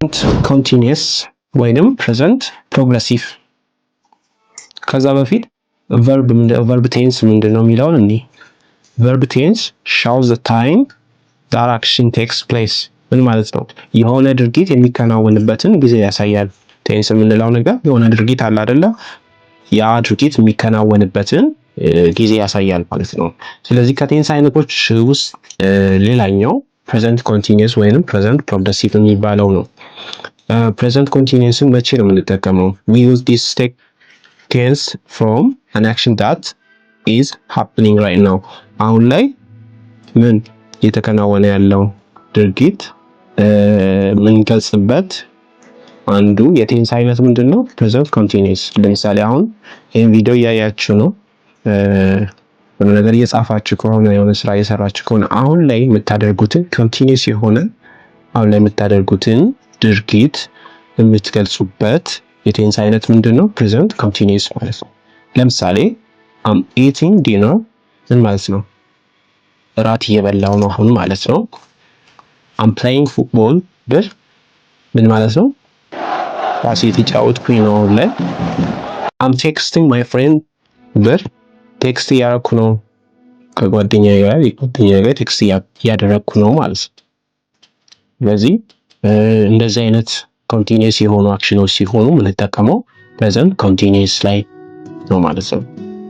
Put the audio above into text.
Continuous ወይንም present progressive። ከዛ በፊት verb tense ምንድን ነው የሚለውን እኒ verb tense shows the time that action takes place። ምን ማለት ነው? የሆነ ድርጊት የሚከናወንበትን ጊዜ ያሳያል። Tense የምንለው ነገር የሆነ ድርጊት አለ አይደለ? ያ ድርጊት የሚከናወንበትን ጊዜ ያሳያል ማለት ነው። ስለዚህ ከ tense አይነቶች ውስጥ ሌላኛው present continuous ወይንም present progressive የሚባለው ነው። Present continuous ን መቼ ነው የምንጠቀመው? We use this tense from an action that is happening right now። አሁን ላይ ምን እየተከናወነ ያለው ድርጊት የምንገልጽበት አንዱ የ tense አይነት ምንድን ነው? Present continuous። ለምሳሌ አሁን ይህን ቪዲዮ እያያችሁ ነው፣ የሆነ ነገር እየጻፋችሁ ከሆነ፣ የሆነ ስራ እየሰራችሁ ከሆነ፣ አሁን ላይ የምታደርጉትን continuous የሆነ አሁን ላይ የምታደርጉትን ድርጊት የምትገልጹበት የ tense አይነት ምንድን ነው? Present continuous ማለት ነው። ለምሳሌ "I'm eating dinner" ምን ማለት ነው? እራት እየበላሁ ነው አሁን ማለት ነው። "I'm playing football" ብል ምን ማለት ነው? ኳስ እየተጫወትኩኝ ነው አሁን ላይ። "I'm texting my friend" ብል text እያደረኩ ነው ከጓደኛዬ ጋር text እያደረግኩ ነው ማለት ነው። ስለዚህ እንደዚህ አይነት continuous የሆኑ action ኖች ሲሆኑ የምንጠቀመው present continuous ላይ ነው ማለት ነው።